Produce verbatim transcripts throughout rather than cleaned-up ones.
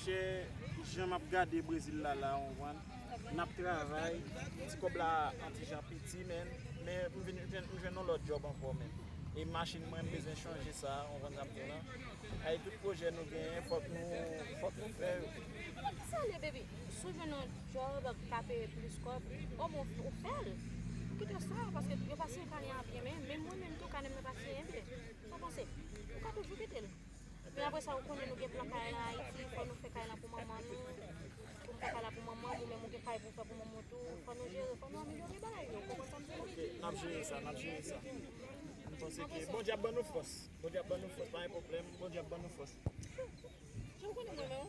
Monchè, jan m ap gade Brezil la, la, w konprann, n ap travay, ti kòb la an ti jan piti, men, men m vin jwenn, m jwenn yon lòt djòb ankò, men. E machin mwen, m bezwen chanje sa, w konprann sa m di w la. Ay, tout pwojè nou genyen, fòk nou, fòk nou fè yo. Sa ale, baby. Si w jwenn yon djòb k ap peye plis kòb, omwen w, w fè l. Ou kite sa, paske yo pa siyen kane a byen, men, men mwen menm tou, kane m nan pa siyen byen. Sa w panse? Ou ka toujou kite l. Men apre sa, ou konnen nou gen plan kay la Ayiti, fò nou fè kay la pou manman nou. Pou m fè kay la pou manman m, ou menm ou gen kay pou w fè pou manman w tou. Fò nou jere, fò nou amelyore bagay yo. Ou konprann sa m di w? Ok, n ap jere sa, n ap jere sa. M panse ke Bondye ap ban nou fòs. Bondye ap ban nou fòs, pa gen pwoblèm. Bondye ap ban nou fòs. Jan w konnen mwen menm?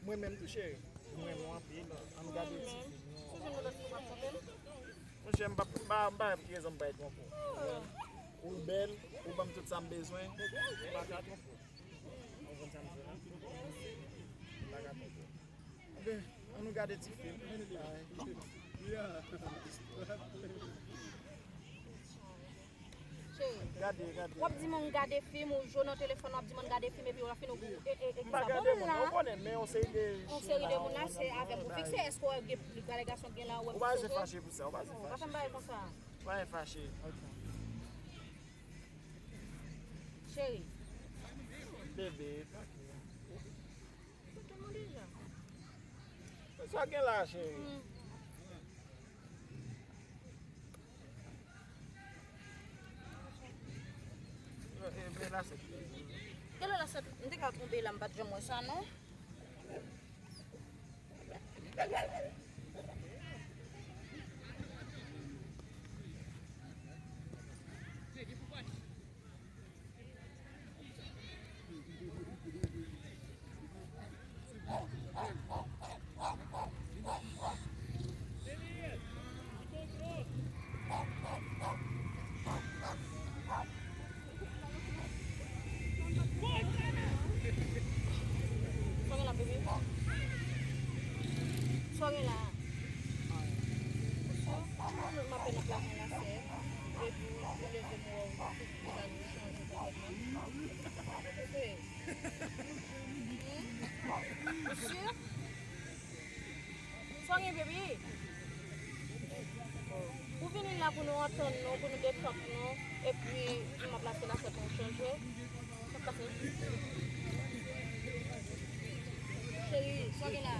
Mwen menm tou, cheri. Mwen renmen w anpil. Ann gade ti fim yo. Si w jwenn yon lòt fi, w p ap twonpe m? Monchè, m p ap, m pa, m pa wè pou ki rezon m pral twonpe w. Ou bèl, ou ban m tout sa m bezwen, m pa ka twonpe w. Ou konprann sa m di w la? M pa ka twonpe w. Anben, ann nou gade ti fim. Cheri, gade, gade. W ap di moun gade fim, ou jwe nan telefòn, w ap di moun gade fim, epi w ap fin ou e, e, e, ki sa? Bon, moun nan, ou konnen, men yon seri de, yon seri de moun nan, se avè m ou fikse. Èske w gen gade gason gen la, ou wè m chanje? Ou pa bezwen fache pou sa, ou pa bezwen fache. Non, ou pa fè m bagay konsa. Pa gen fache. Cheri. Bebe, tranquille. Sa gen la, cheri? Hmm. E, e, men la se... Gade la, sa, m te ka tonbe la, m pa t janm wè sa, non. Sa w gen la, bebe? Sa w gen la? M apen ap lave yon lasèt. Epi, ou leve m wè w, ou chanje tèt mwen. Ou si? Sa w gen, baby? Ou vini la pou nou antann nou, pou nou detant nou, epi m ap lave lasèt mwen, ou chanje. Sa k pase? Cheri, sa w gen la?